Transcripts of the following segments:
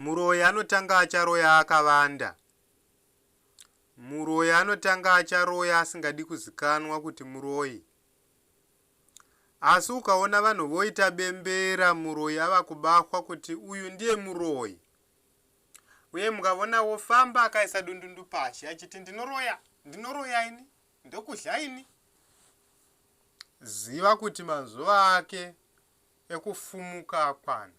Muroyi anotanga acharoya akavanda. Muroyi anotanga acharoya asingadi kuzikanwa kuti muroyi. Asi ukaona vanhu voita bembera muroyi ava kubahwa kuti uyu ndiye muroyi. Uye mukavona wofamba akaisa dundundu pashi achiti ndinoroya, ndinoroya ini, ndokudya ini. Ziva kuti mazuva ake ekufumuka akwana.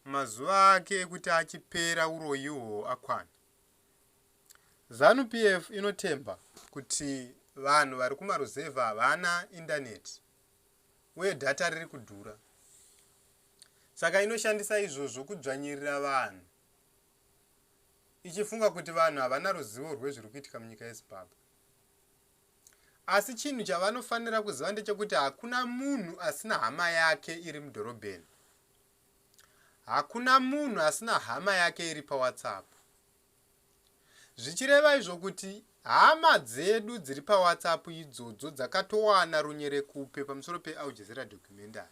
Mazuva ake ekuti achipera uroyi ihwohwo akwana. Zanu PF inotemba kuti vanhu vari kumaruzevha havana indaneti uye dhata riri kudhura. Saka inoshandisa izvozvo kudzvanyirira vanhu ichifunga kuti vanhu havana ruzivo rwezviri kuitika munyika yeZimbabwe. Asi chinhu chavanofanira kuziva ndechekuti hakuna munhu asina hama yake iri mudhorobheni. Hakuna munhu asina hama yake iri paWhatsApp. Zvichireva izvo kuti hama dzedu dziri paWhatsApp idzodzo dzakatowana runyerekupe pamusoro peAl Jazeera documentary.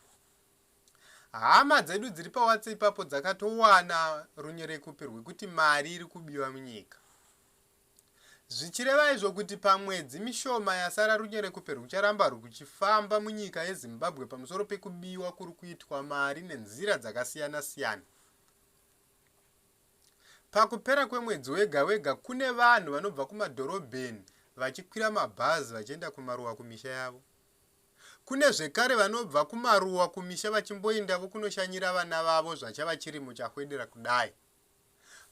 Hama dzedu dziri paWhatsApp ipapo dzakatowana runyerekupe rwekuti mari iri kubiwa munyika. Zvichireva izvo kuti pamwedzi mishoma yasara runyerekupe rwucharamba rwuchifamba munyika yeZimbabwe pamusoro pekubiwa kuri kuitwa mari nenzira dzakasiyana-siyana. Pakupera kwemwedzi wega wega kune vanhu vanobva kumadhorobheni vachikwira mabhazi vachienda kumaruwa kumisha yavo. Kune zvekare vanobva kumaruwa kumisha vachimboendavo kunoshanyira vana vavo zvachava chirimo chahwedera kudai.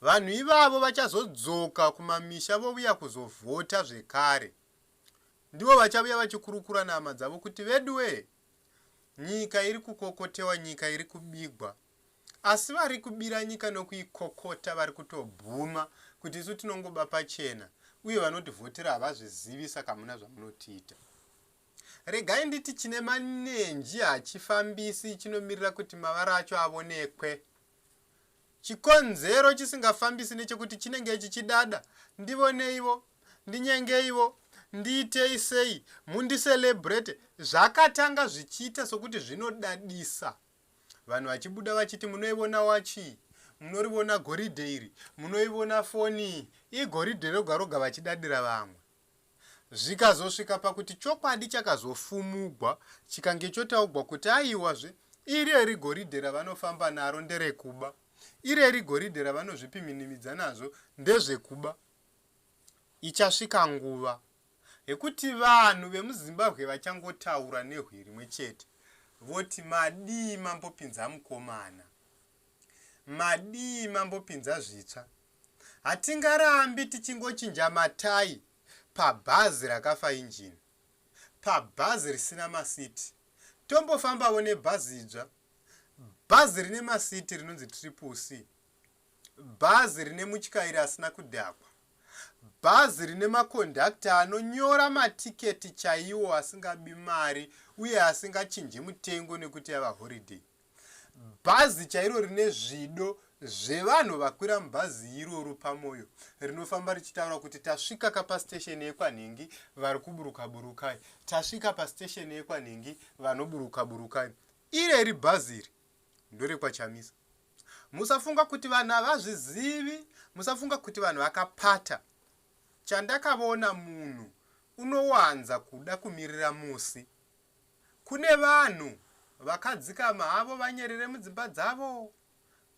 Vanhu ivavo vachazodzoka kumamisha vovuya kuzovhota zvekare. Ndivo vachavuya vachikurukura nehama dzavo kuti veduwee nyika iri kukokotewa, nyika iri kubigwa. Asi vari kubira nyika nokuikokota vari kutobvuma kuti isu tinongoba pachena uye vanotivhotera havazvizivi saka hamuna zvamunotiita. Regai nditi chine manenji hachifambisi chinomirira kuti mavara acho avonekwe. Chikonzero chisingafambisi nechekuti chinenge chichidada, ndivoneivo, ndinyengeivo, ndiitei sei, mundicelebrate. Zvakatanga zvichiita sokuti zvinodadisa. Vanhu vachibuda vachiti munoivona wachi, munorivona goridhe iri, munoivona foni iyi, igoridhe roga roga vachidadira vamwe. Zvikazosvika pakuti chokwadi chakazofumugwa chikange chotaugwa kuti aiwazve ireri goridhe ravanofamba naro nderekuba, ireri goridhe ravanozvipiminimidza nazvo ndezvekuba. Ichasvika nguva yekuti vanhu vemuZimbabwe vachangotaura nehwi rimwe chete voti madii mambopinza mukomana, madii mambopinza zvitsva. Hatingarambi tichingochinja matayi pabhazi rakafa injini, pabhazi risina masiti. Tombofambavo nebhazi idzva, bhazi rine masiti rinonzi Triple C, bhazi rine mutyairi asina kudhakwa, bhazi rine makondakita anonyora matiketi chaiwo asingabi mari uye asingachinji mutengo nekuti yava holiday. Bhazi chairo rine zvido zvevanhu vakwira mubhazi iroro pamoyo rinofamba richitaura kuti tasvika ka pastation yekwanhingi vari kuburuka burukai, tasvika pastation yekwanhingi vanoburuka burukai. Ireri bhazi iri ndorekwaChamisa. Musafunga kuti vanhu havazvizivi, musafunga kuti vanhu vakapata. Chandakavona munhu unowanza kuda kumirira musi. Kune vanhu vakadzikama havo vanyerere mudzimba dzavo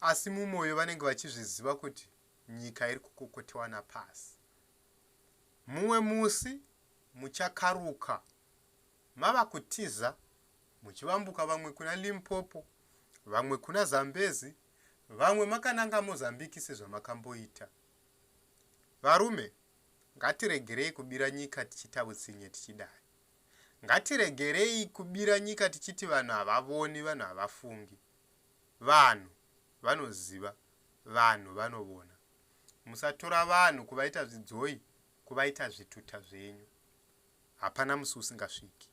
asi mumoyo vanenge vachizviziva kuti nyika iri kukokotewa napasi. Mumwe musi muchakaruka mava kutiza muchivambuka vamwe kuna Limpopo, vamwe kuna Zambezi, vamwe makananga Mozambique sezvamakamboita. Varume, ngatiregerei kubira nyika tichiita utsinye tichidai. Ngatiregerei kubira nyika tichiti vanhu havavoni, vanhu havafungi. Vanhu vanoziva, vanhu vanovona. Musatora vanhu kuvaita zvidzoyi, kuvaita zvituta zvenyu. Hapana musi usingasviki.